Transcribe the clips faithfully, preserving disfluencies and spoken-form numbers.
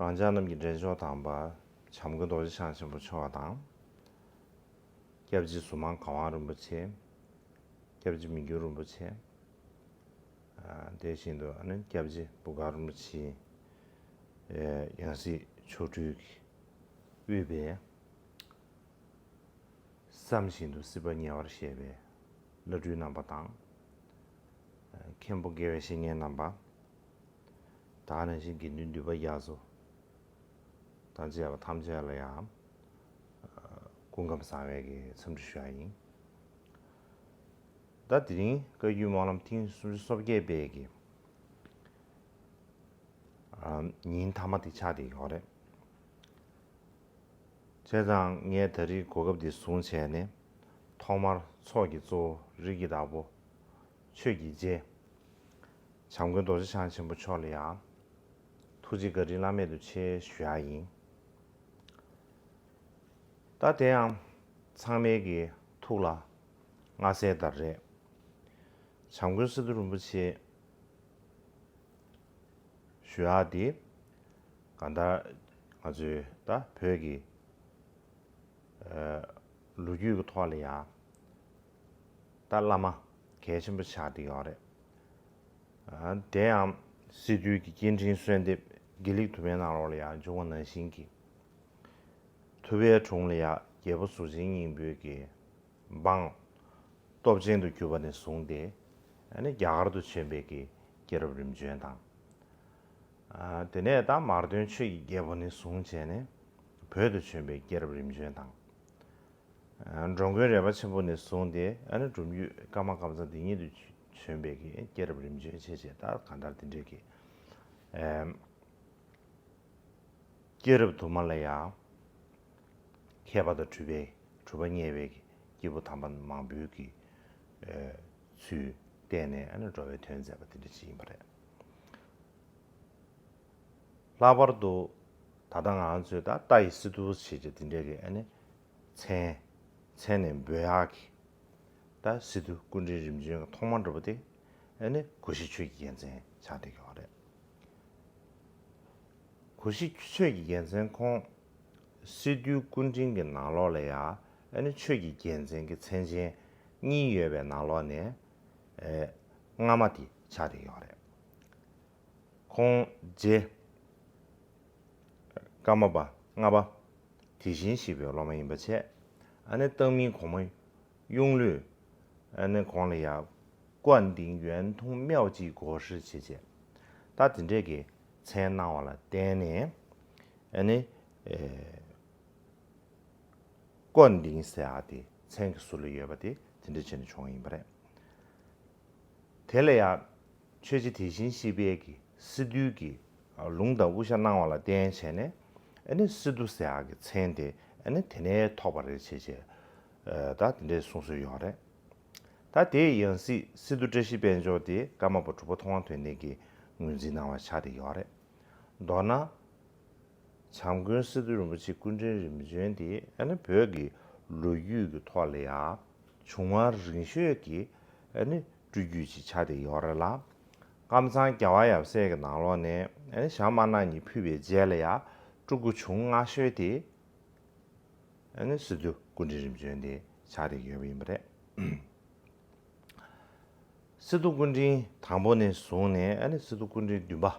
རང་ཅག་རྣམས་ཀྱི་འདྲེན་མཆོག་དམ་པ་བྱམས་མགོན་རྡོ་རྗེ་འཆང་ཆེན་པོ་མཆོག་དང་། སྐྱབས་རྗེ་ཟུར་མང་གར་དབང་རིན་པོ་ཆེ། སྐྱབས་རྗེ་མི་འགྱུར་རིན་པོ་ཆེ། དེ་བཞིན་དུ་ཨ་ནི་སྐྱབས་རྗེ་བུ་གར་རིན་པོ་ཆེའི་ཡང་སྲིད་མཆོག་སྤྲུལ་གྱིས་དབུས་པའི་བསམ་བཞིན་དུ་སྲིད་པ་ཉེ་བར་བཞད་པའི་བླ་སྤྲུལ་རྣམ་པ་དང་། མཁན་པོ་དགེ་བའི་བཤེས་གཉེན་རྣམ་པ། ད་ག་ནང་བཞིན་དགེ་འདུན་འདུས་པ་རྒྱ་མཚོ་དང་བཅས་པ་ཐམས་ཅད་ལ་ཡང་སྐུ་ཁམས་བཟང་བའི་གི་འཚམས་འདྲི་ཞུ་ཡ་ཡིན། ད་དེ་རིང་བཀའ་བརྒྱུད་སྨོན་ལམ་ཐེངས་སུམ་ཅུ་སོ་བརྒྱད་པའི་གི་ཉིན་མཐའ་མ་དེ་ཆགས་བསྡད་ཡོད་རེད། བྱས་ཙང་ངས་ད་རེས་གོ་སྐབས་འདི་བཟུང་བྱས་ནས་ཐོག་མར་ཚོགས་ཀྱི་གཙོ་བོ་རིགས་ཀྱི་བདག་པོ་ཆོས་ཀྱི་རྗེ་བྱམས་མགོན་རྡོ་རྗེ་འཆང་ཆེན་པོ་མཆོག་ལ་ཡང་ཐུགས་རྗེ་བཀའ་དྲིན་བླ་མེད་དུ་ཆེ་ཞུ་ཡ་ཡིན། ད་དེ་ཡང་ཚང་མའི་གི་ཐུགས་ལ་མངའ་གསལ་ལྟར་རེད། བྱམས་མགོན་སི་ཏུ་རིན་པོ་ཆེ་ཞུ་ཡག་དེ་གང་ལྟར་ང་ཚོའི་ད་བོད་ཀྱི་ལོ་རྒྱུས་ཀྱི་ཐོག་ལ་ཡང་ད་བླ་མ་གལ་ཆེན་པོ་ཆགས་བསྡད་ཡོད་རེད། དེ་ཡང་སི་ཏུའི་གི་སྐྱེ་ཕྲེང་གསོལ་འདེབས་དགེ་ལེགས་དུ་མའི་ནང་ལོགས་ལ་ཡང་འབྱུང་བ་ནང་བཞིན་གྱི་ཐུབ་པའི་དྲུང་ལ་ཡང་རྒྱལ་པོ་གཟུགས་ཅན་སྙིང་པོའི་གི་འབངས་སྟོབས་ཆེན་དུ་གྱུར་པ་ནས་བཟུང་སྟེ་ཨ་ནི་རྒྱ་གར་དུ་བྱོན་པའི་གི་སྐྱེས་རབས་རིམ་བྱོན་དང་། དེ་ནས་ད་མར་ཐོན་ཆོས་ཀྱི་རྒྱལ་པོ་ནས་བཟུང་བྱས་ནས་བོད་དུ་བྱོན་པའི་སྐྱེས་རབས་རིམ་བྱོན་དང་། འགྲོ་མགོན་རས་པ་ཆེན་པོ་ནས་བཟུང་སྟེ་ཨ་ནི་སྒྲུབ་བརྒྱུད་ཀརྨ་ཀཾ་ཚང་འདི་ཉིད་དུ་བྱོན་པའི་གི་སྐྱེས་རབས་རིམ་བྱོན་བྱས་བྱས་ད་གང་ལྟར་དེ་འདྲའི་གི་སྐྱེས་རབས་དུ་མ་ལ་ཡང་མཁས་པ་དང་གྲུབ་པའི་གྲུབ་པ་བརྙེས་པའི་གི་སྐྱེས་བུ་དམ་པ་མང་པོའི་གི་ཚུལ་བསྟན་ནས་ཨ་ནི་འགྲོ་བའི་དོན་མཛད་པ་དེ་འདྲ་ཞིག་ཡིན་པ་རེད། ལྷག་པར་དུ་ད་ལྟ་ང་ཚོས་ད་ལྟ་ཡི་སི་ཏུ་ཞེས་བྱ་འདི་འདྲའི་གི་ཨ་ནི་མཚན་མཚན་ནས་འབོད་ཡག་གི་ད་སི་ཏུ་སྐུ་ཕྲེང་རིམ་བྱོན་གྱི་ཐོག་མ་འདྲ་པོ་དེ་ཨ་ནི་གུ་ཤྲི་ཆོས་ཀྱི་རྒྱལ་མཚན་ཆགས་བསྡད་ཡོད་རེད། གུ་ཤྲི་ཆོས་ཀྱི་རྒྱལ་མཚན་ཁོང་སི་ཏུའི་སྐུ་ཕྲེང་གི་ནང་ལོགས་ལ་ཡང་ཨ་ནི་ཆོས་ཀྱི་རྒྱལ་མཚན་གྱི་མཚན་ཅན་གཉིས་ཡོད་པའི་ནང་ལོགས་ནས་སྔ་མ་དེ་ཆགས་བསྡད་ཡོད་རེད། ཁོང་རྗེ་ཀརྨ་པ་ལྔ་པ་དེ་བཞིན་གཤེགས་པའི་སློབ་མ་ཡིན་པ་བྱས། ཨ་ནི་ཏང་མིན་གོང་མ་གཡུང་ལོས་ཨ་ནི་ཁོང་ལ་ཡང་ཀོན་ཏིང་ཡོན་ཐུང་མེའོ་ཅི་གོ་ཧྲི་བྱས་བྱས་ད་དེ་འདྲས་ཀྱི་མཚན་གནང་བ་ལ་བརྟེན་ནས་ཨ་ནི་ཀོན་ཏིང་ཟེར་ཡག་དེ་མཚན་གྱི་ཟུར་ལ་ཡོད་པ་དེ་དེ་འདྲ་བྱས་ནས་བྱུང་བ་ཡིན་པ་རེད། དེ་ལ་ཡང་ཆོས་རྗེ་དེ་བཞིན་གཤེགས་པའི་གི་སི་ཏུའི་གི་ལུང་དང་དབུ་ཞྭ་གནང་བ་ལ་བརྟེན་བྱས་ནས་ཨ་ནི་སི་ཏུ་ཟེར་ཡག་གི་མཚན་དེ་ཨ་ནི་དེ་ནས་ཐོབ་པ་རེད་བྱས་བྱས་ད་དེ་འདྲའི་གསུང་སྲོལ་ཡོད་རེད། ད་དེའི་ཡང་སྲིད་སི་ཏུ་བཀྲ་ཤིས་དཔལ་འབྱོར་དེ་ཀརྨ་པ་གྲུབ་པ་མཐོང་བ་དོན་ལྡན་གྱིས་ངོས་འཛིན་གནང་བ་ཆགས་བསྡད་ཡོད་རེད། མདོར་ན། བྱམས་མགོན་སི་ཏུ་རིན་པོ་ཆེ་སྐུ་ཕྲེང་རིམ་བྱོན་དེ་ཨ་ནི་བོད་ཀྱི་ལོ་རྒྱུས་ཀྱི་ཐོག་ལ་ཡང་བྱུང་བ་རིང་ཤོས་ཀྱི་ཨ་ནི་སྤྲུལ་རྒྱུད་ཅིག་ཆགས་བསྡད་ཡོད་རེད་ལ། ཀམ་ཚང་རྒྱལ་བ་ཡབ་སྲས་ཀྱི་ནང་ལོགས་ནས་ཨ་ནི་ཞྭ་དམར་ནག་གཉིས་ཕུལ་བའི་རྗེས་ལ་ཡང་སྤྲུལ་སྐུ་བྱུང་སྔ་ཤོས་དེ་ཨ་ནི་སི་ཏུ་སྐུ་ཕྲེང་རིམ་བྱོན་དེ་ཆགས་བསྡད་ཡོད་པ་ཡིན་པ་རེད། སི་ཏུ་སྐུ་ཕྲེང་དང་པོ་ནས་བཟུང་ནས་ཨ་ནི་སི་ཏུ་སྐུ་ཕྲེང་བདུན་པ།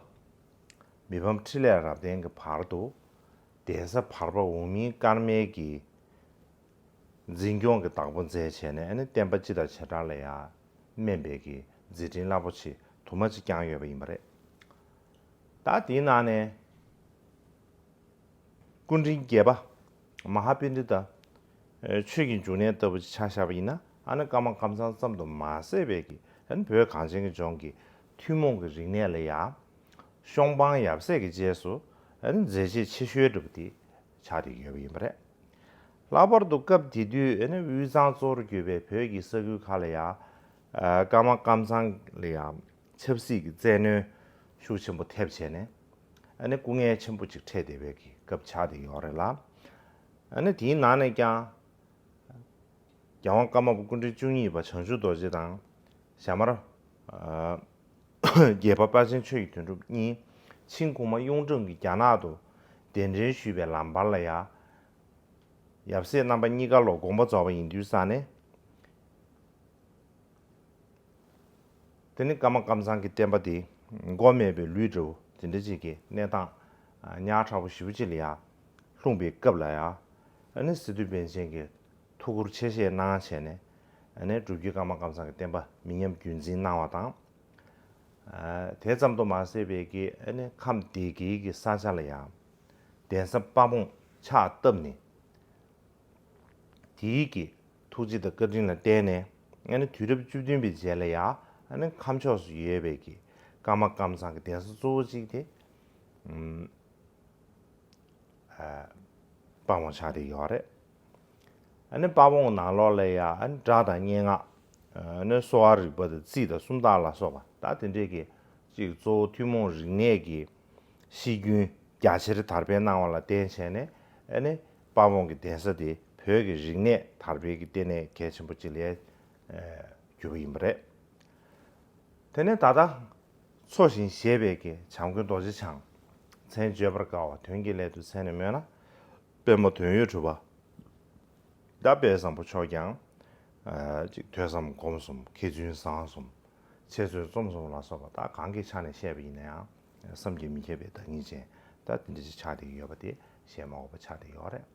མི་ཕམ་འཕྲིན་ལས་རབ་བརྟན་གྱི་བར་དུ་གདན་ས་བར་པ་འོག་མིན་ཀརྨའི་གི་འཛིན་སྐྱོང་གི་བདག་པོ་མཛད་བྱས་ནས་ཨ་ནི་བསྟན་པ་སྤྱི་དང་བྱེ་བྲག་ལ་ཡང་སྨན་པའི་གི་མཛད་འཕྲིན་རླབས་པོ་ཆེ་དུ་མ་ཅིག་བསྐྱངས་ཡོད་པ་ཡིན་པ་རེད། ད་དེའི་ནང་ནས། སྐུ་ཕྲེང་བརྒྱད་པ། མ་ཧཱ་པཎྜི་ཏ། ཆོས་ཀྱི་འབྱུང་གནས་ལྟ་བུ་ཅིག་ཆ་བཞག་པ་ཡིན་ན་ཨ་ནི་ཀརྨ་ཀམ་ཚང་ཙམ་དུ་མ་ཟད་པའི་གི་ཨ་ནི་བོད་གངས་ཅན་གྱི་ལྗོངས་ཀྱི་ཐུན་མོང་གི་རིག་གནས་ལ་ཡང་ཤོང་སྤང་ཡབ་སྲས་ཀྱི་རྗེས་སུ་ཨ་ནི་མཛད་རྗེས་ཆེ་ཤོས་འདྲ་པོ་དེ་ཆགས་བསྡད་ཡོད་པ་ཡིན་པ་རེད། ལྷག་པར་དུ་སྐབས་དེ་དུས་ཨ་ནི་དབུས་གཙང་གཙོ་བོར་གྱུར་པའི་བོད་ཀྱི་ས་ཁུལ་ཁག་ལ་ཡང་ཀརྨ་ཀམ་ཚང་ལ་ཡང་ཆབ་སྲིད་ཀྱི་བཙན་གནོན་ཤུགས་ཆེན་པོ་ཐེབས་བྱས་ནས། ཨ་ནི་སྐུ་ངལ་ཆེན་པོ་ཅིག་འཕྲད་བསྡད་པའི་གི་སྐབས་ཆགས་བསྡད་ཡོད་རེད་ལ། ཨ་ནི་དེའི་ནང་ནས་ཀྱང་རྒྱལ་དབང་ཀརྨ་པ་སྐུ་ཕྲེང་བཅུ་གཉིས་པ་བྱང་ཆུབ་རྡོ་རྗེ་དང་ཞྭ་དམར་རྒྱལ་པོ་དཔལ་ཆེན་ཆོས་ཀྱི་དོན་གྲུབ་གཉིས་ཆིང་གོང་མ་གཡུང་དྲུང་གིས་རྒྱ་ནག་ཏུ་ གདན་འདྲེན་ཞུས་པའི་ལམ་བར་ལ་ཡ། ཡབ་སྲས་རྣམ་པ་གཉིས་ཀ་ལོ་དགོངས་པ་རྫོགས་པ་ཡིན་དུས་ཙང་ནས། དེ་ནི་ཀརྨ་ཀམ་ཚང་གི་བསྟན་པ་དེ་མགོ་མེད་པའི་ལུས་འདྲ་བོ་དེ་འདྲ་ཅིག་གི་གནས་སྟངས་ཉག་ཕྲ་བོ་ཞེ་པོ་ཅིག་ལ་ཡ་ལྷུང་པའི་སྐབས་ལ་ཡ། ཨ་ནི་སི་ཏུ་པཎ་ཆེན་གྱིས་ཐུགས་ཁུར་ཆེ་བཞེས་གནང་བྱས་ནས། ཨ་ནི་སྒྲུབ་བརྒྱུད་ཀརྨ་ཀམ་ཚང་གི་བསྟན་པ་མི་ཉམས་རྒྱུན་འཛིན་གནང་བ་དང་། ཨ་དེ་ཙམ་དུ་མ་ཟད་པའི་གི་ཨ་ནི་ཁམས་སྡེ་དགེ་གི་ས་ཆ་ལ་ཡང་གདན་ས་དཔལ་འབུམ་ཕྱག་བཏབ་ནས། དེའི་གི་ཐུགས་རྗེ་དང་བཀའ་དྲིན་ལ་བརྟེན་ནས། ཨ་ནི་དུས་རབས་བཅུ་བདུན་པའི་རྗེས་ལ་ཡང་ཨ་ནི་ཁམས་ཕྱོགས་སུ་ཡོད་པའི་གི་ཀརྨ་ཀམ་ཚང་གི་གདན་ས་གཙོ་བོ་གཅིག་དེ། ཨ་དཔལ་འབུམ་ཆགས་བསྡད་ཡོད་རེད། ཨ་ནི་དཔལ་འབུམ་ནང་ལོགས་ལ་ཡང་ཨ་ནི་སྒྲ་དང་སྙན་ངག་ཨ་ནི་གསོ་བ་རིག་པ་དང་རྩིས་དང་སུམ་རྟགས་ལ་སོགས་པ་ད་དེ་འདྲས་ཀྱི་གཅིག་གཙོ་བོ་ཐུན་མོང་རིག་གནས་ཀྱི་ཤེས་རྒྱུན་རྒྱ་ཆེར་དར་སྤེལ་གནང་བ་ལ་བརྟེན་བྱས་ནས། ཨ་ནི་དཔལ་འབུམ་གྱི་གདན་ས་དེ་བོད་ཀྱི་རིག་གནས་དར་སྤེལ་གྱི་ལྟེ་གནས་གལ་ཆེན་པོ་གཅིག་ལ་གྱུར་པ་ཡིན་པ་རེད། དེ་ནས་ད་ལྟ་འཚོ་ཞིང་གཞེས་པའི་གི་བྱམས་མགོན་རྡོ་རྗེ་འཆང་། མཚན་བརྗོད་པར་དཀའ་བ་དོན་གྱི་སླད་དུ་མཚན་ནས་སྨོས་ན། པདྨ་དོན་ཡོད་གྲུབ་པ། ད་དཔལ་བཟང་པོ་མཆོག་ཀྱང་། ཨ་ཅིག་ཐོས་བསམ་སྒོམ་གསུམ། མཁས་བཙུན་བཟང་གསུམ། འཆད་རྩོད་རྩོམ་གསུམ་ལ་སོགས་པ་ད་གང་གི་ཆ་ནས་བཤད་པ་ཡིན་ན་ཡང་བསམ་གྱིས་མི་ཁྱབ་པའི་བདག་ཉིད་ཅན་ད་དེ་འདྲ་ཅིག་ཆགས་བསྡད་ཀྱི་ཡོད་པ་དེ་བཤད་མ་དགོས་པ་ཆགས་བསྡད་ཡོད་རེད།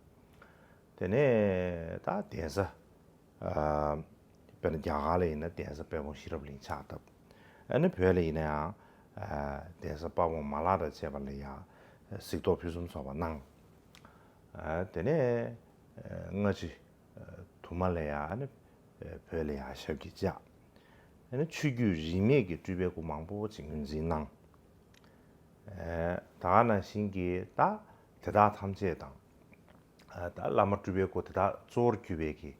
དེ་ནས་ད་གདན་ས། ཨ་དཔེར་ན་རྒྱ་གར་ལ་ཡིན་ན་གདན་ས་དཔལ་འབུམ་ཤེས་རབ་གླིང་ཕྱག་བཏབ། ཨ་ནི་བོད་ལ་ཡིན་ན་ཡང་ཨ་གདན་ས་དཔལ་འབུམ་མ་ལག་དང་བཅས་པ་ལ་ཡང་གཟིགས་རྟོག་ཕུན་སུམ་ཚོགས་པ་གནང་། ཨ་དེ་ནས་ཨ་སྔ་ཕྱི་ཨ་དུ་མ་ལ་ཡང་ཨ་ནི་བོད་ལ་ཡང་ཞབས་ཀྱིས་བཅགས། ཨ་ནི་ཆོས་བརྒྱུད་རིས་མེད་ཀྱི་སྤྲུལ་པའི་སྐུ་མང་པོ་ཅིག་ངོས་འཛིན་གནང་། ཨ་ད་ག་ནང་བཞིན་གྱི་ད་དེ་དག་ཐམས་ཅད་དང་། ཨ་ད་བླ་མ་སྤྲུལ་པའི་སྐུ་དེ་དག་གཙོ་བོར་གྱུར་པའི་གི་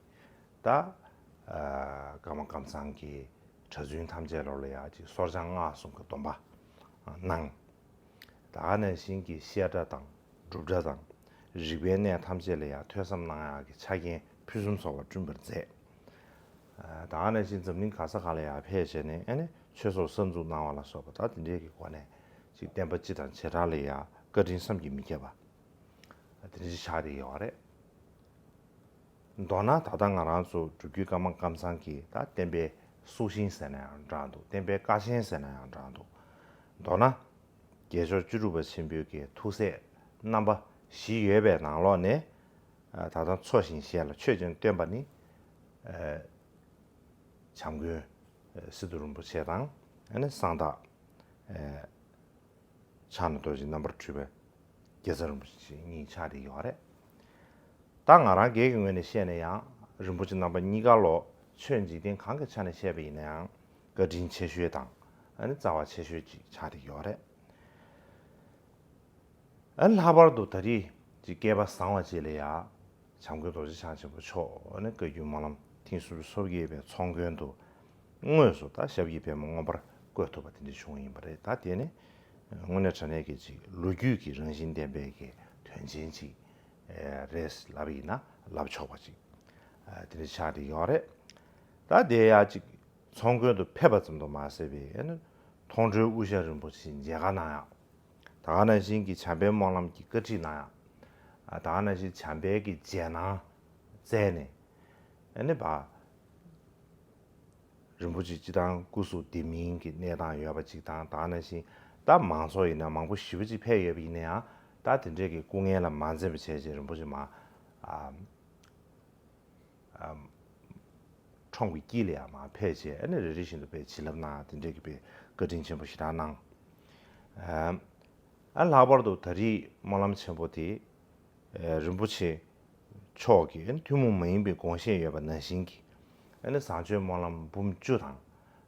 ད་ཨ་ཀརྨ་ཀམ་ཚང་གི་གྲྭ་བཙུན་ཐམས་ཅད་ལོག་ལ་ཡ་ཅིག་སོར་བྱང་སྔགས་གསུམ་གྱི་སྡོམ་པ་གནང་། ད་ག་ནང་བཞིན་གྱི་བཤད་གྲྭ་དང་སྒྲུབ་གྲྭ་དང་རིག་པའི་གནས་ཐམས་ཅད་ལ་ཡ་ཐོས་བསམ་གནང་ཡག་གི་ཆ་རྐྱེན་ཕུན་སུམ་ཚོགས་པ་བསྐྲུན་པར་མཛད། ཨ་ད་ག་ནང་བཞིན་འཛམ་གླིང་ག་ས་ག་ལ་ཡ་ཕེབས་བྱས་ནས་ཨ་ནི་ཆོས་ཚོགས་གསར་འཛུགས་གནང་བ་ལ་སོགས་པ་ད་དེ་འདྲའི་གི་སྒོ་ནས་ཅིག་བསྟན་པ་སྤྱི་དང་བྱེ་བྲག་ལ་ཡ་བཀའ་དྲིན་བསམ་གྱིས་མི་ཁྱབ་པ། དེ་འདྲ་ཞིག་ཆགས་བསྡད་ཡོད་རེད། མདོར་ན་ད་ལྟ་ང་རང་ཚོ་སྒྲུབ་བརྒྱུད་ཀརྨ་ཀམ་ཚང་གི་ད་བསྟན་པའི་སྲོག་ཤིང་ཟེར་ན་ཡང་འདྲ་འདུག་བསྟན་པའི་ཀ་ཆེན་ཟེར་ན་ཡང་འདྲ་འདུག་མདོར་ན། རྒྱལ་མཆོག་བཅུ་དྲུག་པ་ཆེན་པོའི་གི་ཐུགས་སྲས་རྣམ་པ་བཞི་ཡོད་པའི་ནང་ལོགས་ནས། ཨ་ད་ལྟ་འཚོ་ཞིང་གཞེས་ལ་ཆོས་ཀྱང་སྟོན་པ་ནི། ཨ་བྱམས་མགོན་ཨ་སི་ཏུ་རིན་པོ་ཆེ་དང་། ཨ་ནི་གསང་བདག་ཨ་ཕྱག་ན་རྡོ་རྗེ་རྣམ་པར་འཕྲུལ་པ་རྒྱལ་ཚབ་རིན་པོ་ཆེ་གཉིས་ཆགས་བསྡད་ཡོད་རེད། ད་ང་རང་སྒེར་གྱི་ངོས་ནས་བཤད་ན་ཡང་རིན་པོ་ཆེ་རྣམ་པ་གཉིས་ཀ་ལོ་ཆོས་འཇིག་རྟེན་གང་གི་ཆ་ནས་བཤད་པ་ཡིན་ན་ཡང་བཀའ་དྲིན་ཆེ་ཤོས་དང་ཨ་ནི་རྩ་བ་ཆེ་ཤོས་ཅིག་ཆགས་བསྡད་ཡོད་རེད། ཨ་ནི་ལྷག་པར་དུ་ད་རེས་ཀྱི་སྐལ་པ་བཟང་བ་ཅིག་ལ་ཡ། བྱམས་མགོན་རྡོ་རྗེ་འཆང་ཆེན་པོ་མཆོག་ཨ་ནི་བཀའ་བརྒྱུད་སྨོན་ལམ་ཐེངས་སུམ་ཅུ་སོ་བརྒྱད་པའི་ཚོགས་མགོན་དུ་དངོས་སུ་ད་ཞབས་ཀྱི་པདྨོ་མངོན་པར་བཀོད་ཐུབ་པ་དེ་འདྲ་བྱུང་བ་ཡིན་པ་རེད། ད་དེ་ནི་དངོས་གནས་དྲང་གནས་ཀྱི་ཅིག་ལོ་རྒྱུས་ཀྱི་རང་བཞིན་ལྡན་པའི་གི་དོན་ཆེན་ཅིག་རེད་ལབ་ཡིན་ན་ལབ་ཆོག་པ་ཅིག་དེ་འདྲ་ཆགས་བསྡད་ཡོད་རེད། ད་དེ་ཡ་ཅིག་ཚོགས་མགོན་དུ་ཕེབས་པ་ཙམ་དུ་མ་ཟད་པའི་ཨ་ནི་མཐོང་གྲོལ་དབུ་ཞྭ་རིན་པོ་ཆེ་མཇལ་ཁ་གནང་ཡག་ད་ག་ནང་བཞིན་གྱི་བྱམས་པའི་སྨོན་ལམ་གྱི་བཀའ་ཁྲིད་གནང་ཡག་ཨ་ད་ག་ནང་བཞིན་བྱམས་པའི་གི་རྗེས་གནང་བསྩལ་ནས། ཨ་ནི་བ། རིན་པོ་ཆེ་སྤྱི་བཏང་སྐུ་གཟུགས་བདེ་མིན་གྱི་གནས་སྟངས་ཡོད་པ་ཅིག་དང་། ད་ག་ནང་བཞིན་ད་མང་ཚོགས་ཡིན་ན་མང་པོ་ཞེ་པོ་ཅིག་ཕེབས་ཡོད་པ་ཡིན་ན་ཡང་། ད་དེ་འདྲས་ཀྱི་སྐུ་ངལ་ལ་མ་འཛེམས་པ་བྱས་རྗེས་རིན་པོ་ཆེ་མ། ཨ། ཨ། ཁྲོམ་གྱི་དཀྱིལ་ལ་ཡང་མར་ཕེབས་བྱས་ཨ་ནི་རེ་རེ་བཞིན་དུ་དཔེ་བྱིན་རླབས་གནང་དེ་འདྲས་ཀྱི་དཔེ་བཀའ་དྲིན་ཆེན་པོ་ཞེ་དྲག་གནང་། ཨ་ཨ་ལྷག་པར་དུ་ད་རེས་སྨོན་ལམ་ཆེན་པོ་དེ་ཨ་རིན་པོ་ཆེ་མཆོག་གིས་ཨ་ནི་ཐུན་མོང་མ་ཡིན་པའི་དགོངས་བཞེད་ཡོད་པ་ནང་བཞིན་གྱི་ཨ་ནི་བཟང་སྤྱོད་སྨོན་ལམ་འབུམ་བཅུ་དང་།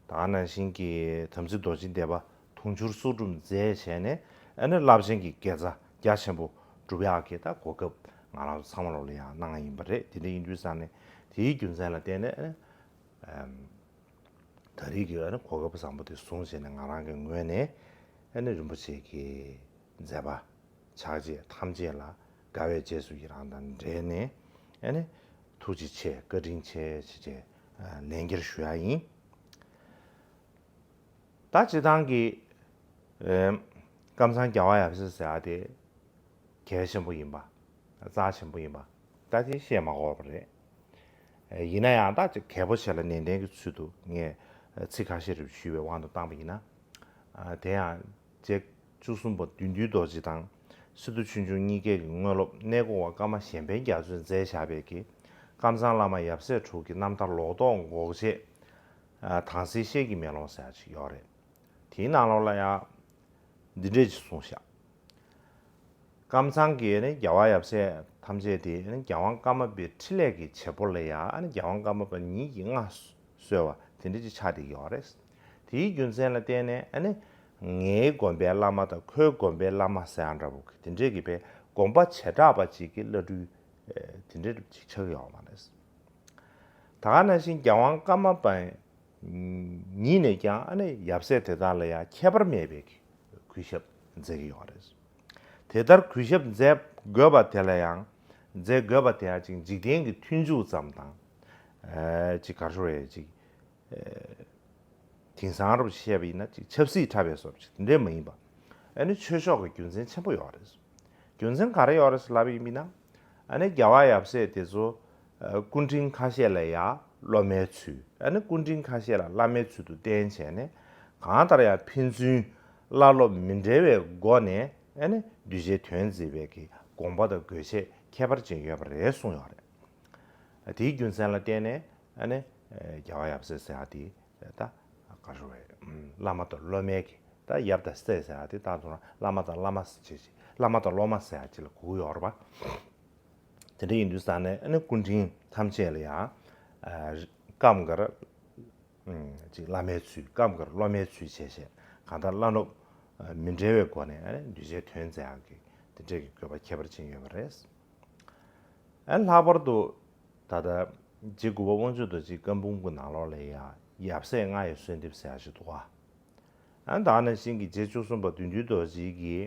ད་ག་ནང་བཞིན་གྱི་དམ་ཚིག་རྡོ་རྗེ་བཟླས་པ་དུང་ཕྱུར་སོ་དྲུག་མཛད་བྱས་ནས་ཨ་ནི་རླབས་ཆེན་གྱི་དགེ་རྩ་རྒྱ་ཆེན་པོ་སྒྲུབ་ཡག་གི་ད་གོ་སྐབས་ང་རང་ཚོ་ཚང་མ་ལོག་ལ་ཡང་གནང་ཡིན་པ་རེད། དེ་འདྲ་ཡིན་དུས་ཙང་ནས་དེའི་རྒྱུ་མཚན་ལ་བརྟེན་ནས་ཨ་ནི་ཨམ། ད་རེས་ཀྱི་ཨ་ནི་གོ་སྐབས་བཟང་པོ་དེ་བཟུང་བྱས་ནས་ང་རང་གི་ངོས་ནས་ཨ་ནི་རིན་པོ་ཆེ་གི་མཛད་པ་ཕྱག་རྗེས་ཐམས་ཅད་ལ་དགའ་བའི་རྗེས་སུ་ཡི་རང་དང་འབྲེལ་ནས་ཨ་ནི་ཐུགས་རྗེ་ཆེ་བཀའ་དྲིན་ཆེ་ཞེས་བཅས་ལན་བརྒྱར་ཞུ་ཡ་ཡིན། ད་སྤྱི་བཏང་གི་ཨེམ། ཀམ་ཚང་རྒྱལ་བ་ཡབ་སྲས་ཟེར་ཡ་དེ་ གལ་ཆེན་པོ་ཡིན་པ། རྩ་ཆེན་པོ་ཡིན་པ། ད་དེ་བཤད་མ་དགོས་པ་རེད། ཡིན་ན་ཡང་ད་ཅིག་གལ་པོ་ཆེ་ལ་ནན་ཏན་གྱི་ཚུལ་དུ་ངས་ཚིག་ཁ་ཤས་རེ་ཞུས་པའི་དབང་དུ་བཏང་པ་ཡིན་ན། དེ་ཡང་རྗེ་བཅུ་གསུམ་པ་བདུད་འདུལ་རྡོ་རྗེ་དང་སི་ཏུ་ཆོས་འབྱུང་གཉིས་ཀའི་དངོས་སློབ་གནས་སྐོར་བ་ཀརྨ་གཞན་ཕན་རྒྱ་མཚོས་མཛད་བཞག་པའི་གི་ཀམ་ཚང་བླ་མ་ཡབ་སྲས་དྲུག་གི་རྣམ་ཐར་ལོག་རྟོག་འགོག་བྱེད། དྭངས་གསལ་ཤེལ་གྱི་མེ་ལོང་ཟེར་ཡག་ཅིག་ཡོད་རེད། དེའི་ནང་ལོགས་ལ་ཡང་འདི་འདྲས་ཅིག་གསུངས་ཤག་ཀམ་ཚང་གི་ནི་རྒྱལ་བ་ཡབ་སྲས་ཐམས་ཅད་དེ་ནི་རྒྱལ་དབང་ཀརྨ་པའི་འཕྲིན་ལས་ཀྱི་བྱེད་པོ་ལ་ཡང་ཨ་ནི་རྒྱལ་དབང་ཀརྨ་པ་ཉིད་ཀྱིས་མངའ་གསོལ་བ་དེ་འདྲ་ཅིག་ཆགས་བསྡད་ཀྱི་ཡོད་རེད། དེའི་རྒྱུ་མཚན་ལ་བརྟེན་ནས་ཨ་ནི་ངའི་དགོན་པའི་བླ་མ་དང་ཁོའི་དགོན་པའི་བླ་མ་ཟེར་ཡག་འདྲ་པོ་དེ་འདྲས་ཀྱི་པའི་དགོངས་པ་བྱེ་བྲག་པ་ཅིག་གི་བླ་སྤྲུལ་དེ་འདྲས་ཅིག་ཆགས་ཀྱི་ཡོད་མ་རེད། ད་ག་ནང་བཞིན་རྒྱལ་དབང་ཀརྨ་པ་ཉིད་ནས་ཀྱང་ཨ་ནི་ཡབ་སྲས་དེ་དག་ལ་ཡང་ཁྱད་པར་མེད་པའི་གུས་ཞབས་མཛད་ཀྱི་ཡོད་རེད། དེ་ལྟར་གུས་ཞབས་མཛད་དགོས་པ་དེ་ལ་ཡང་མཛད་དགོས་པ་དེ་ཡང་ཅིག་འཇིག་རྟེན་གྱི་མཐུན་འཇུག་ཙམ་དང་། ཅིག་ག་རེ་ཞུ་དགོས་རེད་ཅིག་དེང་སང་རུ་བཤད་པ་ཡིན་ན་ཅིག་ཆབ་སྲིད་འཁྲབ་པའི་བཟོ་འདྲ་ཅིག་དེ་འདྲས་མ་ཡིན་པ། ཨ་ནི་ཆོས་ཕྱོགས་ཀྱི་རྒྱུ་མཚན་ཆེན་པོ་ཡོད་རེད། རྒྱུ་མཚན་ག་རེ་ཡོད་རེད་ལབ་པ་ཡིན་ན། ཨ་ནི་རྒྱལ་བ་ཡབ་སྲས་དེ་ཚོ་སྐུ་ཕྲེང་ཁ་ཤས་ལ་ཡང་སློབ་མའི་ཚུལ། ཨ་ནི་སྐུ་ཕྲེང་ཁ་ཤས་ལ་བླ་མའི་ཚུལ་དུ་བསྟེན་བྱས་ནས་གང་ལྟར་ཡང་ཕན་ཚུན་བླ་སློབ་མི་འབྲལ་བའི་སྒོ་ནས་ཨ་ནི་གདུལ་བྱའི་དོན་མཛད་པའི་གི་དགོངས་པ་དང་དགོས་ཆེད་ཁྱད་པར་ཅན་ཡོད་པ་རེད་གསུངས་ཡོད་རེད། དེའི་རྒྱུ་མཚན་ལ་བརྟེན་ནས་ཨ་ནི་རྒྱལ་བ་ཡབ་སྲས་ཟེར་ཡག་དེ་ད་ག་རེ་ཞུ་དགོས་རེད། བླ་མ་དང་སློབ་མའི་གི་ད་ཡབ་དང་སྲས་ཟེར་ཡག་དེ་ད་དུང་བླ་མ་དང་བླ་མ་ཟེར་བྱས་བླ་མ་དང་སློབ་མ་ཟེར་ཡག་ཅིག་ལ་གོ་གི་ཡོད་རེད་པ། དེ་འདྲ་ཡིན་དུས་ཙང་ནས་ཨ་ནི་སྐུ་ཕྲེང་ཐམས་ཅད་ལ་ཡང་སྐབས་འགར་ཅིག་བླ་མའི་ཚུལ། སྐབས་འགར་སློབ་མའི་ཚུལ་བྱས་བྱས་གང་ལྟར་བླ་སློབ་མི་འབྲལ་བའི་སྒོ་ནས་ཨ་ནི་གདུལ་བྱའི་དོན་མཛད་ཡག་གི་དེ་འདྲའི་གི་དགོས་པ་ཁྱད་པར་ཅན་ཡོད་པ་རེད། ཨ་ལྷག་པར་དུ་ད་ལྟ་རྗེ་དགུ་པ་དབང་ཕྱུག་རྡོ་རྗེའི་བཀའ་འབུམ་གྱི་ནང་ལོགས་ལ་ཡང་ཡབ་སྲས་ལྔ་ཡི་གསོལ་འདེབས་ཟེར་ཡག་ཅིག་འདུག་ག་ཨ་ནི་ད་ག་ནང་བཞིན་གྱི་རྗེ་བཅུ་གསུམ་པ་བདུད་འདུལ་རྡོ་རྗེ་གི་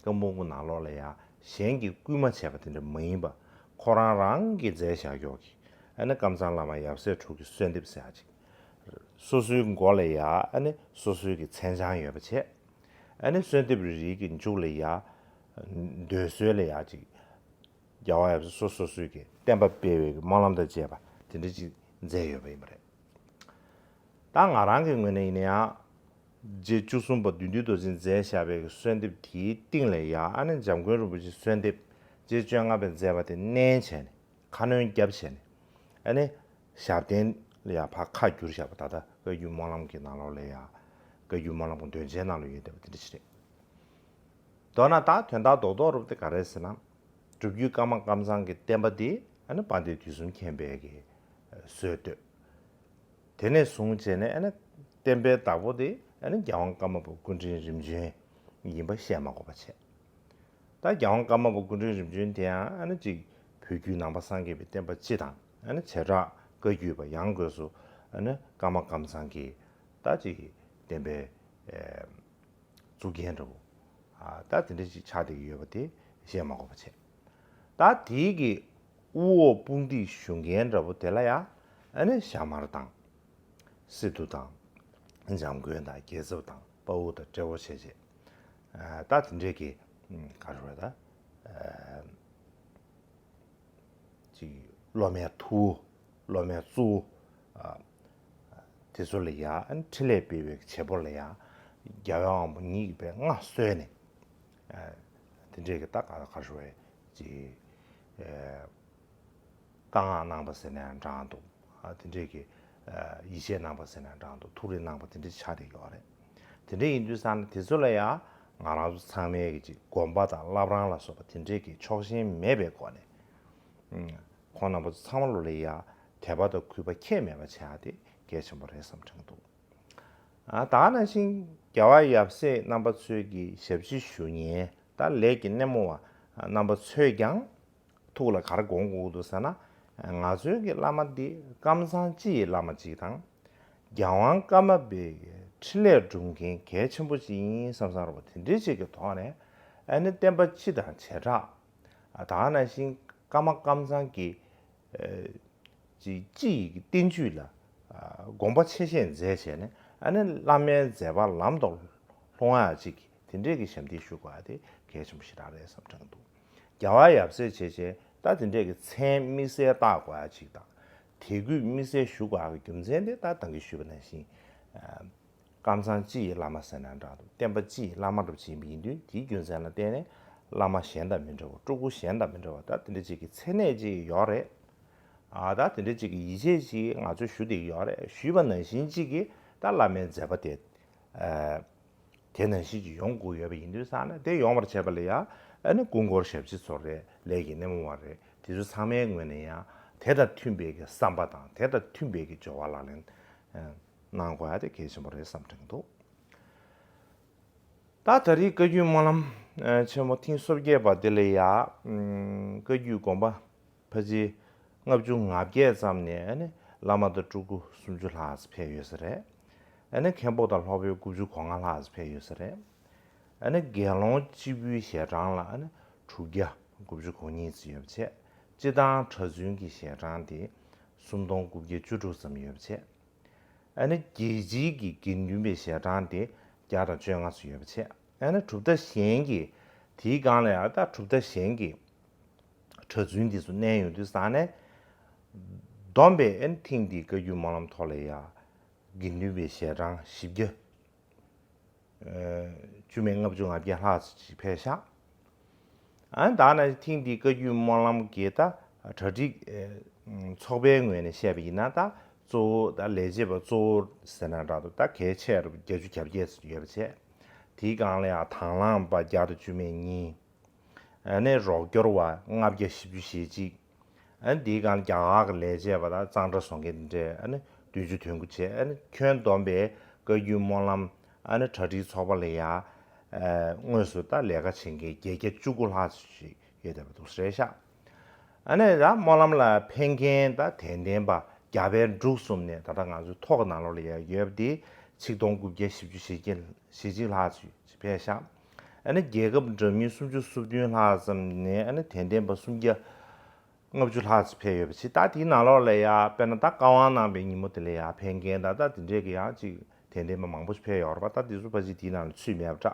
བཀའ་འབུམ་གྱི་ནང་ལོགས་ལ་ཡང་གཞན་གྱིས་བསྐུལ་མ་བྱས་པ་དེ་འདྲ་མ་ཡིན་པ། ཁོ་རང་རང་གིས་མཛད་བཞག་ཡོད་ཀྱི་ཨ་ནི་ཀམ་ཚང་བླ་མ་ཡབ་སྲས་དྲུག་གི་གསོལ་འདེབས་ཟེར་ཡག་ཅིག་སོ་སོའི་མགོ་ལ་ཡང་ཨ་ནི་སོ་སོའི་གི་མཚན་བྱང་ཡོད་པ་བྱས། ཨ་ནི་གསོལ་འདེབས་རེ་རེའི་གི་མཇུག་ལ་ཡང་འདོད་གསོལ་ལ་ཡང་ཅིག་རྒྱལ་བ་ཡབ་སྲས་སོ་སོ་སོའི་གི་བསྟན་པ་སྤེལ་བའི་གི་སྨོན་ལམ་དང་བཅས་པ་དེ་འདྲ་ཅིག་མཛད་ཡོད་པ་ཡིན་པ་རེད། ད་ང་རང་གི་ངོས་ནས་ཡིན་ན་ཡང་རྗེ་བཅུ་གསུམ་པ་བདུད་འདུལ་རྡོ་རྗེས་མཛད་བཞག་པའི་གི་གསོལ་འདེབས་དེའི་སྟེང་ལ་ཡང་ཨ་ནི་འཇམ་མགོན་རིན་པོ་ཆེའི་གསོལ་འདེབས་རྗེ་བཅོ་ལྔ་པས་མཛད་པ་དེ་བསྣན་བྱས་ནས་ཁ་སྣོན་བརྒྱབ་བྱས་ནས་ཨ་ནི་ཞབས་བརྟན་ལ་ཡང་ཕར་ཁ་བསྒྱུར་བཞག་པ། ད་ལྟ་བཀའ་བརྒྱུད་སྨོན་ལམ་གྱི་ནང་ལོགས་ལ་ཡང་བཀའ་བརྒྱུད་སྨོན་ལམ་གྱི་འདོན་ཆའི་ནང་ལ་ཡོད་བསྡད་པ་དེ་འདྲ་ཞིག་རེད། མདོར་ན་ད་དོན་དག་རྡོག་རྡོག་རུབ་དེ་ག་རེ་ཟེར་ན། སྒྲུབ་བརྒྱུད་ཀརྨ་ཀམ་ཚང་གི་བསྟན་པ་འདི་ཨ་ནི་དཔལ་ལྡན་དུས་གསུམ་མཁྱེན་པའི་གི་སྲོལ་བཏོད། དེ་ནས་བཟུང་བྱས་ནས་ཨ་ནི་བསྟན་པའི་བདག་པོ་དེ་ཨ་ནི་རྒྱལ་དབང་ཀརྨ་པ་སྐུ་ཕྲེང་རིམ་བྱོན་ཡིན་པ་བཤད་མ་དགོས་པ་བྱས། ད་རྒྱལ་དབང་ཀརྨ་པ་སྐུ་ཕྲེང་རིམ་བྱོན་དེའང་ཨ་ནི་གཅིག་བོད་བརྒྱུད་ནང་པ་སངས་རྒྱས་པའི་བསྟན་པ་སྤྱི་དང་ཨ་ནི་བྱེ་བྲག་བཀའ་བརྒྱུད་པ་ཡང་སྒོས་སུ་ཨ་ནི་ཀརྨ་ཀམ་ཚང་གི་ད་གཅིག་བསྟན་པའི་གཙུག་རྒྱན་འདྲ་བོ། ཨ་ད་དེ་འདྲ་ཞིག་ཆགས་བསྡད་ཀྱི་ཡོད་པ་དེ་བཤད་མ་དགོས་པ་བྱས། ད་དེའི་གི་དབུ་འོག་དཔུང་སྡེའི་ཞུ་མཁན་འདྲ་བོ་དེ་ལ་ཡང་ཨ་ནི་ཞྭ་དམར་དང་། སི་ཏུ་དང་། འཇམ་མགོན་དང་། རྒྱལ་ཚབ་དང་། དཔའ་བོ་དང་། བྲེ་བོ་བྱས་བྱས། ཨ་ད་དེ་འདྲའི་གི་ག་རེ་རེད་ད། ཨ་ཅིག་སློབ་མའི་ཐུ་བོ། སློབ་མའི་གཙོ་བོ། ཨ་དེ་ཚོ་ལ་ཡང་ཨ་ནི་འཕྲིན་ལས་སྤེལ་བའི་བྱེད་པོ་ལ་ཡང་རྒྱལ་བའི་དབང་པོ་ཉིད་ཀྱིས་པའི་མངའ་གསོལ་ནས། ཨ་དེ་འདྲའི་གི་ད་ག་ད་ག་རེ་རེད་ཅིག་ཨ། བཀའ་མངགས་གནང་བ་ཟེར་ནའང་འདྲ་འདུག་ཨ་དེ་འདྲས་ཀྱི་ཨ་ཡིད་ཆེས་གནང་བ་ཟེར་ནའང་འདྲ་འདུག་ཐུགས་རེ་གནང་བ་དེ་འདྲས་ཆགས་བསྡད་ཡོད་རེད། དེ་འདྲས་ཡིན་དུས་ཙང་ནས་དེ་ཚོ་ལ་ཡང་ང་རང་ཚོ་ཚང་མས་ཀྱི་ཅིག་སྒོམ་པ་དང་བླ་བྲང་ལ་སོགས་པ་དེ་འདྲས་ཀྱི་ཕྱོགས་ཞེན་མེད་པའི་སྒོ་ནས། ཨུམ། ཁོང་རྣམ་པ་ཚོ་ཚང་མ་ལོ་ལ་ཡང་དད་པ་དང་གུས་པ་ཁྱད་མེད་པ་བྱེད་ཡག་དེ་གལ་ཆེན་པོ་རེད་བསམ་དྲན་འདུག་ཨ་ད་ག་ནང་བཞིན་རྒྱལ་བ་ཡབ་སྲས་རྣམ་པ་ཚོས་ཀྱི་ཞབས་ཕྱི་ཞུ་མཁན་ད་ལས་ཀྱི་སྣེ་མོ་བ་རྣམ་པ་ཚོས་ཀྱང་། ཐུགས་ལ་ག་རེ་དགོངས་དགོས་འདུག་ཟེར་ན། ང་ཚོའི་གི་བླ་མ་འདི་ཀམ་ཚང་སྤྱི་ཡི་བླ་མ་གཅིག་དང་། རྒྱལ་དབང་ཀརྨ་པའི་འཕྲིན་ལས་སྒྲུབ་མཁན་གལ་ཆེན་པོ་ཅིག་ཡིན་བསམ་བསམ་རོགས་པ་དེ་འདྲའི་ཅིག་གི་ཐོག་ནས་ཨ་ནི་བསྟན་པ་སྤྱི་དང་བྱེ་བྲག་ད་ག་ནང་བཞིན་ཀརྨ་ཀམ་ཚང་གི་ཅིག་སྤྱི་ཡི་གི་བསྟན་བཅོས་ལ་དགོངས་པ་ཆེ་བཞེས་མཛད་བྱས་ནས་ཨ་ནི་བླ་མའི་མཛད་པ་ལམ་དུ་ལྷོང་ཡག་ཅིག་དེ་འདྲའི་གི་ཞབས་འདེགས་ཞུ་དགོས་ཡག་དེ་གལ་ཆེན་པོ་ཞེ་དྲག་རེད་བསམ་དྲན་འདུག་རྒྱལ་བ་ཡབ་སྲས་བྱས་བྱས་ད་དེ་འདྲས་ཀྱི་མཚན་དམིགས་བསལ་བཏགས་དགོས་ཡ་ཅིག་དང་། དད་གུས་དམིགས་བསལ་ཞུ་དགོས་ཡ་གི་རྒྱུ་མཚན་དེ་ད་ད་གིན་ཞུས་པ་ནང་བཞིན། ཨ། ཀམ་ཚང་སྤྱི་ཡི་བླ་མ་ཟེར་ན་འདྲ་འདུག་བསྟན་པ་སྤྱི་ཡི་བླ་མ་འདྲ་པོ་ཅིག་ཡིན་པ་ཡིན་དུས་དེའི་རྒྱུ་མཚན་ལ་བརྟེན་ནས་བླ་མ་གཞན་དང་མི་འདྲ་བ། སྤྲུལ་སྐུ་གཞན་དང་མི་འདྲ་བ། ད་དེ་འདྲ་ཅིག་གི་མཚན་གནས་ཅིག་ཡོད་རེད། ཨ། ད་དེ་འདྲ་ཅིག་གི་ཡིད་ཆེས་ཅིག་ང་ཚོས་ཞུ་བསྡད་ཀྱི་ཡོད་རེད། ཞུས་པ་ནང་བཞིན་ཅིག་གི་ད་བླ་མའི་མཛད་པ་དེ། ཨ། དེ་ནང་བཞིན་ཅིག་ཡོང་དགོས་ཡོད་པ་ཡིན་དུས་ཙང་ནས། དེ་ཡོང་བར་བྱེད་པ་ལ་ཡ། ཨ་ནི་སྐུ་འཁོར་ཞབས་ཕྱི་ཚོགས་རེད། ལས་ཀྱི་སྣེ་མོ་བ་རེད། དེ་ཚོ་ཚང་མའི་ངོས་ནས་ཡང་དེ་དང་མཐུན་པའི་གི་བསམ་པ་དང་། དེ་དང་མཐུན་པའི་གི་སྦྱོར་བ་ལག་ལེན་གནང་དགོས་ཡ་དེ་གལ་ཆེན་པོ་རེད་བསམ་དྲན་འདུག་ད་ད་རེས་བཀའ་བརྒྱུད་སྨོན་ལམ་ཆེན་མོ་ཐེངས་སོ་བརྒྱད་པ་འདི་ལ་ཡ། ཨ། བཀའ་བརྒྱུད་དགོན་པ་ཕལ་ཆེར་ལྔ་བཅུ་ང་བརྒྱད་ཙམ་ནས། ཨ་ནི་བླ་མ་དང་སྤྲུལ་སྐུ་སུམ་ཅུ་ལྷག་ཙམ་ཕེབས་ཡོད་ས་རེད། ཨ་ནི་མཁན་པོ་དང་སློབ་དཔོན་དགུ་བཅུ་གོ་ལྔ་ལྷག་ཙམ་ཕེབས་ཡོད་ས་རེད། ཨ་ནི་དགེ་སློང་སྤྱི་བོའི་ཞལ་གྲངས་ལ། ཨ་ནི་དྲུག་བརྒྱ་དགུ་བཅུ་གོ་གཉིས་ཙམ་ཡོད་པ་བྱས། སྤྱིར་བཏང་གྲྭ་བཙུན་གྱི་ཞལ་གྲངས་དེ་སུམ་སྟོང་དགུ་བརྒྱ་བཅུ་དྲུག་ཙམ་ཡོད་པ་བྱས། ཨ་ནི་རྒྱལ་སྤྱིའི་གི་དགེ་འདུན་པའི་ཞལ་གྲངས་དེ་བརྒྱ་དང་བཅོ་ལྔ་ཙམ་ཡོད་པ་བྱས། ཨ་ནི་གྲུབ་མཐའ་གཞན་གྱི། དེའི་སྒང་ལ་ཡང་ད་གྲུབ་མཐའ་གཞན་གྱི་གྲྭ་བཙུན་དེ་ཚོ་བསྣན་ཡོང་དུས་ཙང་ནས། བསྡོམས་པས། ཨ་ནི་ཐེངས་འདིའི་བཀའ་བརྒྱུད་སྨོན་ལམ་ཐོག་ལ་ཡ་དགེ་འདུན་པའི་ཞལ་གྲངས་བཞི་བརྒྱ། ཨ། བཅུ་མེད་ལྔ་བཅུ་ང་བརྒྱད་ལྷག་ཙམ་ཅིག་ཕེབས་ཤག་ཨ། ད་ནི་ཐེངས་འདིའི་བཀའ་བརྒྱུད་སྨོན་ལམ་གྱི་ད་གྲ་སྒྲིག་ཨ། ཚོགས་པའི་ངོས་ནས་བཤད་པ་ཡིན་ན། ད་གཙོ་བོ་ད་ལས་བྱེད་པ་གཙོ་བོ་ཟེར་ན་འདྲ་འདུག་ད་གལ་ཆེ་རུ་བརྒྱད་ཅུ་གྱ་བརྒྱད་ཙམ་ཡོད་པ་བྱས། དེའི་སྒང་ལ་ཡང་དང་བླངས་པ་བརྒྱ་དང་བཅུ་མེད་གཉིས། ཨ་ནི་རོགས་སྐྱོར་བ་ལྔ་བརྒྱ་བཞི་བཅུ་ཞེ་གཅིག་ཨ་ནི་དེའི་སྒང་རྒྱ་གར་གྱི་ལས་བྱེད་པ་དང་གཙང་སྦྲ་བཟོ་མཁན་དེ་འདྲས། ཨ་ནི་བདུན་ཅུ་དོན་དགུ་བྱས། ཨ་ནི་ཁྱོན་བསྡོམས་པས་བཀའ་བརྒྱུད་སྨོན་ལམ། ཨ་ནི་གྲ་སྒྲིག་ཚོགས་པ་ལ་ཡ། ཨ། དངོས་སུ་ད་ལས་ཀ་བྱེད་མཁན་བརྒྱད་བརྒྱ་བཅུ་དགུ་ལྷག་ཅིག་ཡོད་བསྡད་པ་འདུག་ས་རེད་ཤག་ཨ་ནི་ད་སྨོན་ལམ་ལ་ཕེབས་མཁན་ད་དད་ལྡན་པ་རྒྱ་བལ་འབྲུག་གསུམ་ནས། ད་ལྟ་ང་ཚོའི་ཐོག་གི་ནང་ལོགས་ལ་ཡ་ཡོད་པ་དེ་ཆིག་སྟོང་དགུ་བརྒྱ་བཞི་བཅུ་ཞེ་གཅིག་ཞེ་གཅིག་ལྷག་ཙམ་ཕེབས་ཤག་ཨ་ནི་རྒྱལ་ཁབ་འདྲ་མིན་སུམ་ཅུ་སོ་བདུན་ལྷག་ཙམ་ནས། ཨ་ནི་དད་ལྡན་པ་སུམ་བརྒྱ་ལྔ་བཅུ་ལྷག་ཙམ་ཕེབས་ཡོད་པ་བྱས། ད་དེའི་ནང་ལོགས་ལ་ཡ་དཔེར་ན་ད་བཀའ་དབང་གནང་པའི་ཉིན་མོ་དེ་ལ་ཡ་ཕེབས་མཁན་ད་ད་དེ་འདྲས་ཀྱི་ཡང་ཅིག་དད་ལྡན་པ་མང་པོ་ཞིག་ཕེབས་ཡོད་རེད་པ། ད་དེ་ཚོ་ཕལ་ཆེར་དེའི་ནང་ལ་ཚུད་མེད་པ་འདྲ།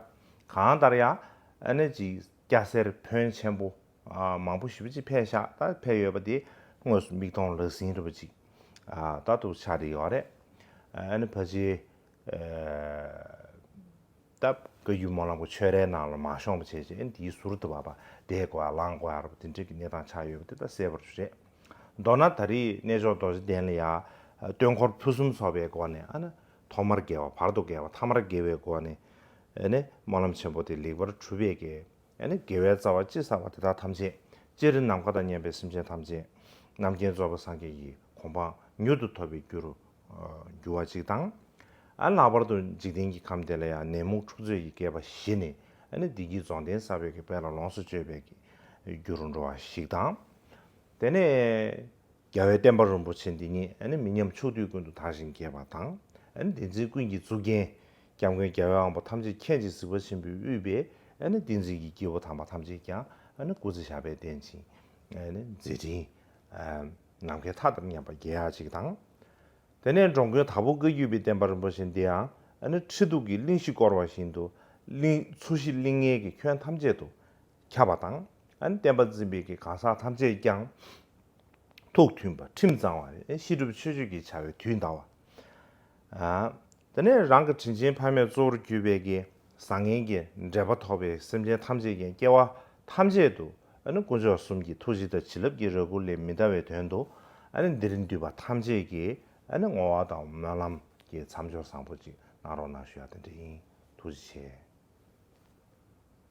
གང་ལྟར་ཡང་ཨ་ནི་ཅིག་སྐྱ་སེར་ཕོན་ཆེན་པོ། ཨ། མང་པོ་ཞེ་པོ་ཅིག་ཕེབས་ཤག་ད་ཕེབས་ཡོད་པ་དེ་དངོས་སུ་མིག་མཐོང་ལག་ཟིན་འདྲ་པོ་ཅིག་ཨ། ད་དུ་ཆགས་བསྡད་ཡོད་རེད། ཨ་ནི་ཕལ་ཆེར། ཨ། ད་བཀའ་བརྒྱུད་སྨོན་ལམ་གྱི་ཆོས་རའི་ནང་ལ་མ་ཤོང་བ་བྱས་བྱས། ཨ་ནི་དེའི་ཟུར་དུ་བབས་པ། བསྡད་དགོས་ཡ་ལངས་དགོས་ཡ་ར་དེ་འདྲའི་གི་གནས་སྟངས་ཆགས་ཡོད་པ་དེ་ད་གསལ་པོ་རེད། མདོར་ན་ད་རེས་གནས་མཆོག་རྡོ་རྗེ་གདན་ལ་ཡ་སྟོན་འཁོར་ཕུན་སུམ་ཚོགས་པའི་སྒོ་ནས། ཨ་ནི་ཐོག་མར་དགེ་བ། བར་དུ་དགེ་བ། ཐ་མར་དགེ་བའི་སྒོ་ནས། ཨ་ནི་སྨོན་ལམ་ཆེན་པོ་དེ་ལེགས་པར་གྲུབ་པའི་གི། ཨ་ནི་དགེ་བའི་རྩ་བ་ཅི་བསགས་པ་དེ་དག་ཐམས་ཅད། སྤྱིར་ནམ་མཁའ་དང་མཉམ་པའི་སེམས་ཅན་ཐམས་ཅད་རྣམ་མཁྱེན་རྫོགས་པའི་སངས་རྒྱས་ཀྱི་གོ་འཕང་མྱུར་དུ་ཐོབ་པའི་རྒྱུ་རུ་འགྱུར་བ་ཅིག་དང་། ཨ། ལྷག་པར་དུ་འཇིག་རྟེན་གྱི་ཁམས་དེ་ལ་ཡང་ནད་མུག་འཁྲུག་རྩོད་ཀྱི་བསྐལ་པ་ཞི་ནས། ཨ་ནི་བདེ་སྐྱིད་རྫོགས་ལྡན་བསགས་པའི་གི་དཔལ་ལ་ལོངས་སུ་སྤྱོད་པའི་གི་རྒྱུ་རུ་འགྲོ་བ་ཞིག་དང་། དེ་ནས་རྒྱལ་བའི་བསྟན་པ་རིན་པོ་ཆེ་འདི་ཉིད། ཨ་ནི་མི་ཉམས་ཕྱོགས་དུས་ཀུན་ཏུ་དར་ཞིང་རྒྱས་པ་དང་། ཨ་ནི་བསྟན་འཛིན་ཀུན་གྱི་གཙུག་རྒྱན་སྐྱབས་མགོན་རྒྱལ་བའི་དབང་པོ་ཐམས་ཅད་མཁྱེན་ཅིང་གཟིགས་པ་ཆེན་པོས་དབུས་པའི། ཨ་ནི་བསྟན་འཛིན་གྱི་སྐྱེས་བུ་དམ་པ་ཐམས་ཅད་ཀྱང་། ཨ་ནི་སྐུ་ཚེ་ཞབས་པད་བརྟན་ཅིང་། ཨ་ནི་མཛད་འཕྲིན་ནམ་མཁའི་མཐའ་དང་མཉམ་པར་རྒྱས་ཡག་ཅིག་དང་། དེ་ནས་འགྲོ་མགོན་དྭགས་པོ་བཀའ་བརྒྱུད་པའི་བསྟན་པ་རིན་པོ་ཆེ་འདི་ཡང་། ཨ་ནི་ཁྲི་གདུགས་ཀྱི་གླིང་བཞི་བསྐོར་བ་བཞིན་དུ། གླིང་། མཚོ་བཞི་གླིང་ལྔའི་གི་ཁྱོན་ཐམས་ཅད་དུ་ཁྱབ་པ་དང་། ཨ་ནི་བསྟན་པ་འཛིན་པའི་གི་གང་ཟག་ཐམས་ཅད་ཀྱང་ཐུགས་མཐུན་པ། ཁྲིམས་གཙང་བ། ཤེས་སྒྲུབ་ཆོས་སྤྱོད་ཀྱི་བྱ་བའི་དུས་འདའ་བ། ཨ། དེ་ནས་རང་གི་དྲིན་ཆེན་ཕ་མས་གཙོ་བོར་གྱུར་པའི་གི་བཟང་ངན་གྱི་འབྲེལ་པ་ཐོགས་པའི་སེམས་ཅན་ཐམས་ཅད་ཀྱང་སྐྱེ་བ་ཐམས་ཅད་དུ། ཨ་ནི་དཀོན་མཆོག་གསུམ་གྱི་ཐུགས་རྗེ་དང་བྱིན་རླབས་ཀྱི་རེ་སྐུལ་ལས་མི་འདའ་བའི་དོན་དུ། ཨ་ནི་འདིར་འདུས་པ་ཐམས་ཅད་ཀྱིས། ཨ་ནི་བསྔོ་བ་དང་སྨོན་ལམ་གྱི་མཚམས་སྦྱོར་བཟང་པོ་ཅིག་གནང་རོགས་གནང་ཞུ་ཡ་དེ་འདྲ་ཡིན། ཐུགས་རྗེ་ཆེ།